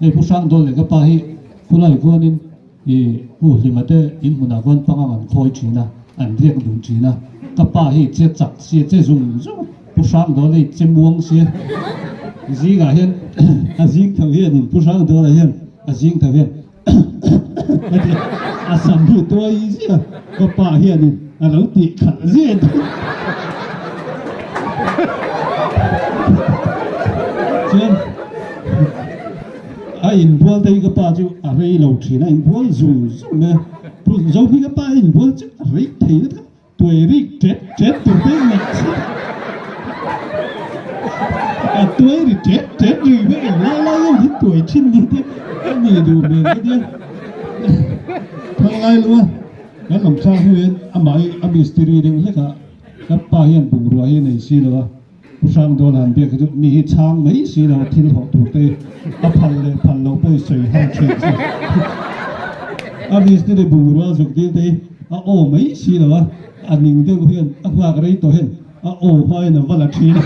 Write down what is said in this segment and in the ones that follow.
Hei Pu Hrangdawl leh ka pa hi khulai khuanin i Pu Hlima te in hmunah khuan pangang an khawi thin a, an riak dun thin a. Ka pa hi che chak sia, che zung zung a, Pu Hrangdawl hi che muang sia. Zingah hian a zing tho hianin Pu Hrangdawla hian a zing tho hian a ti a, a sam hi tuai ziah a, ka pa hianin a lo tih khalh ziah a. Chuan a inbual te hi ka pa chu a rei lo thin a, inbual zung zung a, zo hi ka pa a inbual chu a rei thei lutuk a. Tuai rik ṭet ṭet tur te in ngaih chhiat a, tuai ri ṭet ṭet ri vek eng lai lai deuh hi tuai ṭhin ni te a ni duh hmel ka tia. Thang lai lua kan awm thlak hnu hian amah hi a mistiri deuh hlek a, ka pa hian bungrua hi a nei si lo a, Pu Hrangdawn han biak hi chu mi hi chhang mai si lo a, thil hawh tur te a phal leh phal loh pawh i sawi har ṭhin chu. A mistiri bungrua zuk dil te hi a aw mai si lo a, a ning deuh hian a nghak rei tawh hian a aw hmain a va la ṭhin a,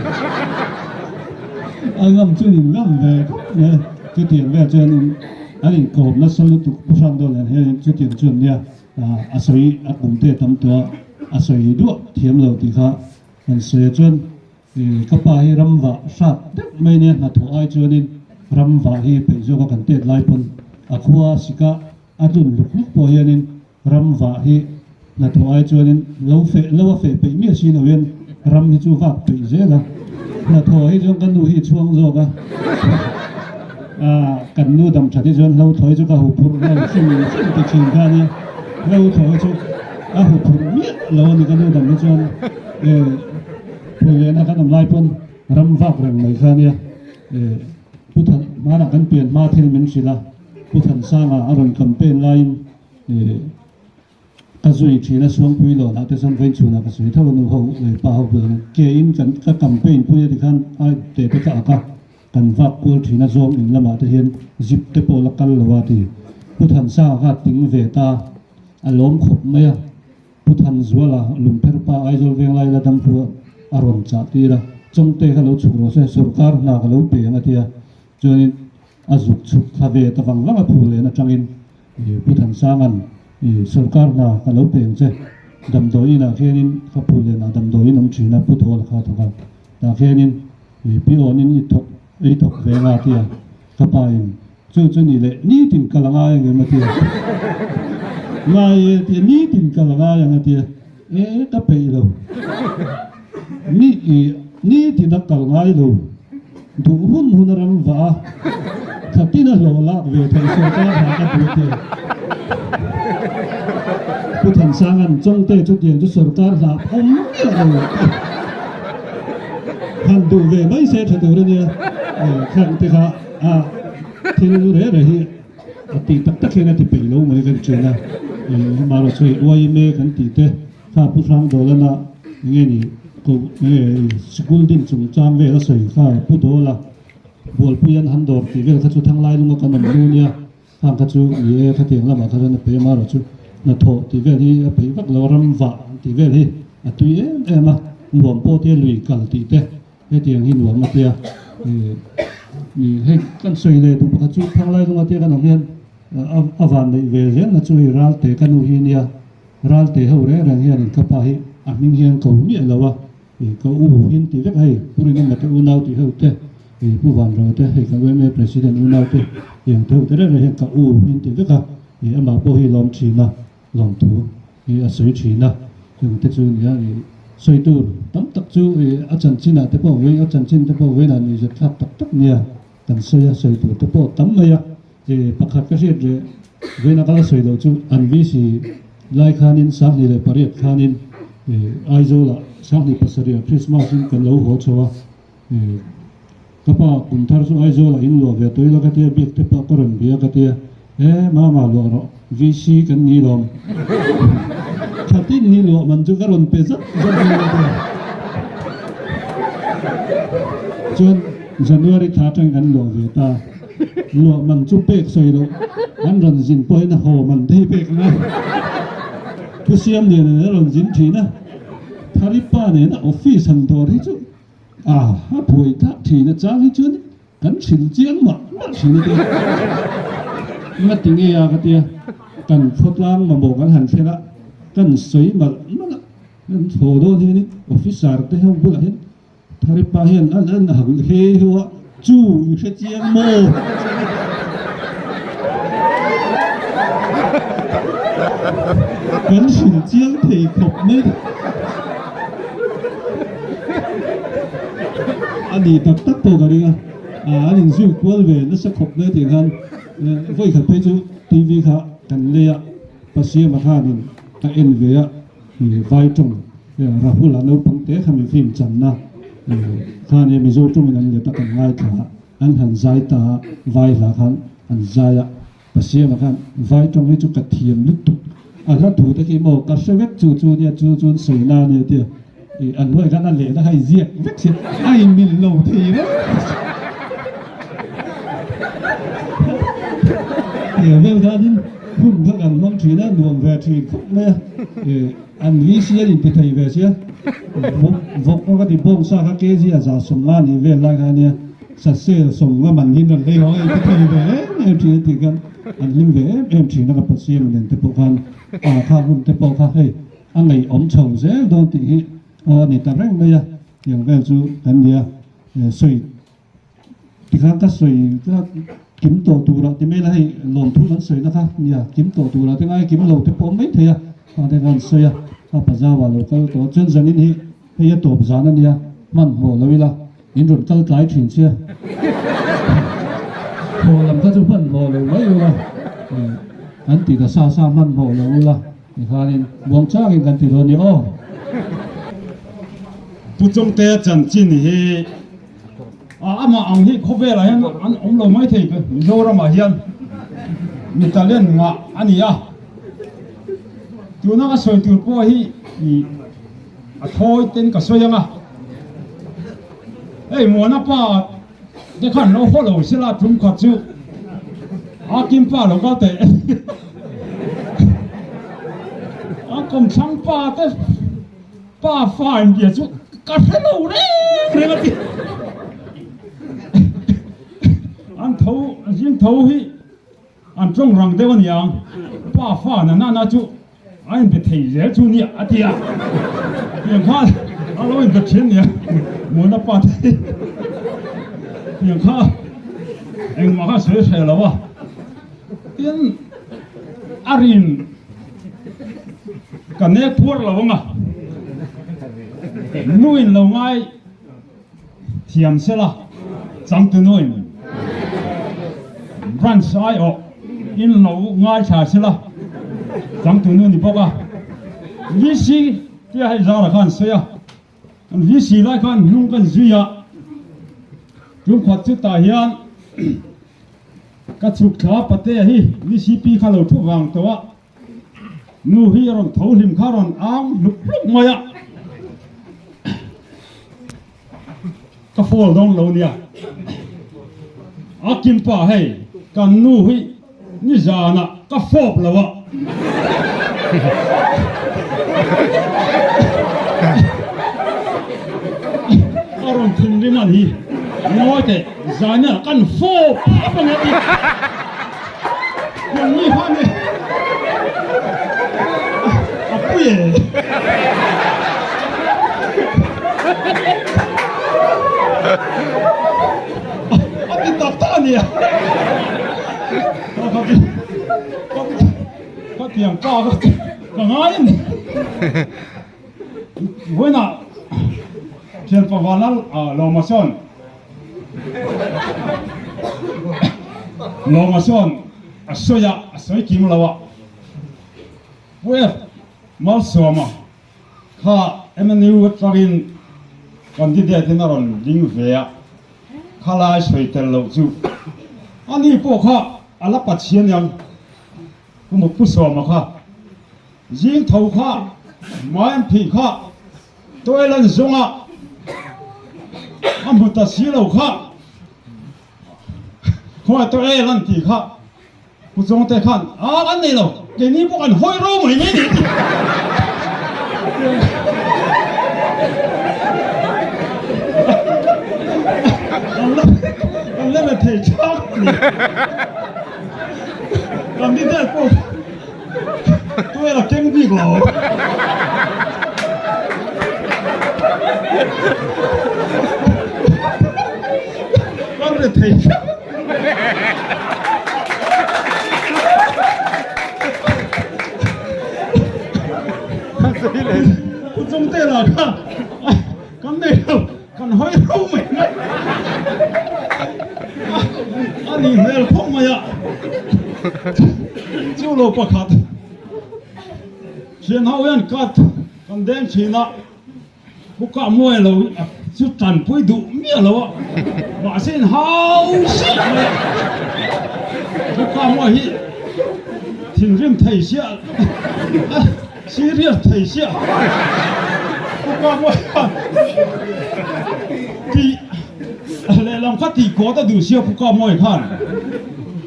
a ngam chu nin ngam ve khawp mai a, chutiang vel chuanin an inkawm nasa lutuk Pu Hrangdawn nen hianin chutiang chuan nia a sawi a kum te tam tawh a, a sawi duah thiam lo tih kha Kan sawi chuan ka pa hi ram vah hrat deuh mai nia hnathawh ai chuanin ram vah hi peih zawk a kan tet lai pawn a khua a sik a, a tlun hluk hluk pawh hianin ram vah hi hnathawh ai chuanin lo feh lo a feh peih miah si lo hian ram hi chu vak peih zel a, hnathawh hi chuan ka nu hi chhuang zawk a, kan nu dam that hi chuan hlo thawi chu ka huphurh lo hrim hrim ti thin kha ania, hlo thawi chu a huphurh miah lo a ni ka nu dam hi chuan. Phuilena kan awm lai pawn ram vak reng mai kha ania. Pu Than hmanah kan pian hma thil min hrilh a, Pu Thansanga a rawn campaign laiin ka zui thin a, Suangpui lawnah te chuan vawiin chhunah ka sawi tho a nu ho pa ho bulah hian ke in kan ka campaign pui a tikhan a te te ka ak a, kan vak kual thin a zawng in lamah te hian zip te pawh la kal lo a ti. Pu Thansanga kha ting ve ta a lawm khawp mai a. Pu Thanzuala Lungpher pa Aizawl Venglai la dam thu a rawn chah tir a, Chawngte kha lo chhuk rawh se, sawrkar hna ka lo pe ang a ti a, chuanin a zuk chhuk thla ve ta vang vang a phu len atangin Pu Thansanga'n sawrkar hna ka lo pe ang che, damdawi inah khianin ka phu lenah damdawi in awm thin a, Pu Dawla kha a thawk a, tah khianin pi awnin i thawk ei thawk ve ang a ti a, ka pa in Chu chu ni leh nitin kal a ngai ang em a ti a. Ngai e tia nitin kal a ngai ang a ti a. E ka peih lo. Ni i nitin a kal ngai lo. Duh hun hun a ram vah a. Thlatin a hlawh lak ve theih sawrkar hna ka duh a ti a. Pu Thansanga'n Chawngte chutiang chu sawrkar hna awm miah lo. Han duh ve mai se tha tur a nia. Khang te kha. A thil reh reh hi a tih tak tak hian a ti peih lo mai kan chen a, amaherawh chu hei yma kan tih te kha Pu Hrangdawlana enge ni ko enge sikul din chungchang vel a sawi kha Pu Dawla Bualpui an han dawr tih vel kha chu Thanglai lunga kan awm hnu nia khang kha chu ni e khatiang lamah kha chuan a peih amaherawh chu hnathawh tih vel hi a peih vak lo a ram vah tih vel hi a tui em em a nuam pawh te lui kal tih te. Hetiang hi nuam a tia hei kan sawi leh duh pakhat chu Thanglai lunga te kan awm hian a van neih ve zel na chu hei Ralte ka nu hi nia Ralte ho reng reng hianin ka pa hi a hming hian ko miah lo a ka u hin ti vek hei Pu Rinawma te unau tih ho te Pu Vanro te hei kan yma President unau te tiang te ho te reng reng hian ka u hin ti vek a amah pawh hi lawm thin a. Lawmthu hi a sawi thin a, chung te chu nia i sawi tur tam tak chu i a chanchin ah te pawh vei a chanchin te pawh veinah nuihzat thlak tak tak nia kan sawi a, sawi tur te pawh tam mai a, i pakhat ka hriat leh veina ka la sawi loh chu an VC lai khanin 28 khanin i Aizawl ah 27 ah Christmas in kan lo haw chho a, i ka pa kum thar chu Aizawl ah in luah ve tawh ila ka tia biak te pawh ka rawn bia ka tia. He mama luah rawh, VC kan ni lawm. Thatin ni luah man chu ka rawn pe zat zat mai a tia. Chuan January thla atang kan luah ve ta. Luah man chu pek sawi loh, an rawn zin pawhin a haw man thei pek ang a. Pu Siam Lian in a rawn zin thin a, Tharipa nena office han dawr hi chu a a buai thlak thin a chang hi chuan kan hrilh chiang mah. malh thin a tia. Ngati nge a ka tia, kan khawtlang mamawh kan han thlen a, kan sawi malh malh a, kan thaw dawn hianin officer te ho bulah hian Tharipa hian an en hang he hu a, chu i hre chiang maw? Kan hrilh chiang thei khawp mai. A ni tak tak pawh ka ring a, an inzui kual ve nasa khawp mai tih khan vawi khat phei chu TV kha kan lei a, Pasiama khanin a en ve a. Vai tawng Rahul a naupang te kha mi film channa kha nia Mizo tawngin an let a kan ngaithla a, an han zai ta a, vai hla khan an zai a, Pasiama khan vai tawng hi chu ka thiam lutuk, a hla thu te khi maw ka hre vek chu chu nia chu chu an sawi na ania tia an hnuai khan a lehna kha i ziak vek sia a inmil lo thei reng He vel khanin hun kha kan hmang thin a, nuam ve thin khawp mai a, an VC an inti thei ve sia, vawk pawh ka ti bawngsa kha kg a 150 nih vel lai kha ania, sasel 50 man hin rawn lei haw a inti thei ve em em thin a tih khan an hlim ve em em thin a ka Pathian nen te pawh khan a kha hun te pawh kha hei a ngaihawm chho zel dawn tih hi aw a ni ta reng mai a, tiang vel chu kan nia sawi Tikhan ka sawi ka kim tawh turah ti mai la hei lawmthu kan sawina kha nia kim tawh turah te ngai kim lo te pawh mai thei a kha te khan sawi a kha pazawa lo kal tawh chuan zanin hi hei a tawp zan a nia hmanhmawh lo ila in rawn kal tlai thin sia thaw lam kha chu hmanhmawh lo mai ula an ti ta sa sa hmanhmawh lo ula tikhanin muang changin kan ti dawn a ni aw. Pu Chawngtea chanchin hi Amah ang hi khawvelah hian an awm lo mai thei Mizoramah hian mi talent ngah a ni a, tuna ka sawi tur pawh hi a thawi ten ka sawi ang a, hei Muana pa te khan lo haw lo sela tum khat chu a kim pa lo kal teh a kawmthlang pa te. Pa fa in bia chu ka hre lo reng reng a ti. An tho zing tho hi an tawng rang deuh a niang. Pa fa na na na chu a in be thei zel chu nia a ti a. Tiang khan a lo in be thin nia Muana pa te hi. Tiang kha engmah kha sawi hreh lo a. Tin a rin Ka nek phuar lo ang a, nuin lo ngai thiam sela changtu nuin branch aiawh in lo ngai thla sela changtu nu ni bawk a, VC tia hei zara khan sawi a, kan VC lai khan hnung kan zui a, tumkhat chutah hian ka chhuk thla patea hi VCP kha lo thu vang tawh a. Nu hi a rawn tho hlim kha a rawn ang hluk hluk mai a, ka fall dawn lo nia. A kimpa hei kan nu hi nizanah ka fawp lo a. A rawn thinrim a ni, ngawi teh zanah kan fawp hlap a nia ti. Lawma sawn a sawi a, a sawi kim lo a. Pu F. Malsawma kha MNU atangin candidate in a rawn ding ve a, khalai sawi tel loh chu ani pawh kha a la Pathian ang Pu Pu Sawma kha zing tho kha mai an phih kha toilet zawnga a hmu ta si lo kha. Khawngaih tawh e lan tih kha Pu Chawngte khan a kan nei lo, keini pawh kan hawi ro mai mai ni a ti. An la an la la thei chak a ni. ni. Candidate pawh tuel a keng bik lo. Kan ri thei hrep. Pu Chungte lah kha kan nei lo, kan hawi ro mai mai. A nih hmel khawp mai a, chu lo pakhat thian ho hian cut kan deng thin a. Pu Kah Muai lo chu tanpui duh miah lo a, mahse in hau siah mai a. Pu Kah Muai hi thinrim thei siah, serious thei siah. Pu Kah Muai khan tih lehlam kha tih kawt a duh sia Pu Kah Muai khan.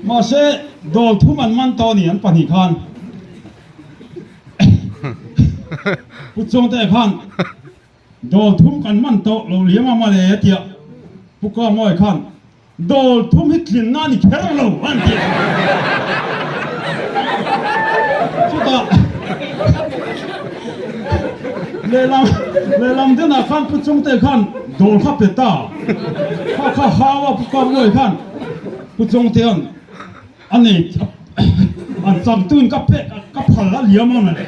Mahse dawl thum an man tawh a ni an pahnih khan. Pu Chawngte khan dawl thum kan man tawh lo liam a male a tia. Pu Kawngawia khan dawl thum hi tlinna a ni kher lo a ni tia. Chutah lehlam lehlam denah khan Pu Chawngte khan dawl kha pe ta. Kha kha hau a Pu Kawngawia khan Pu Chawngtea'n A nei an changtuin ka pek ka phal a liam a mawle.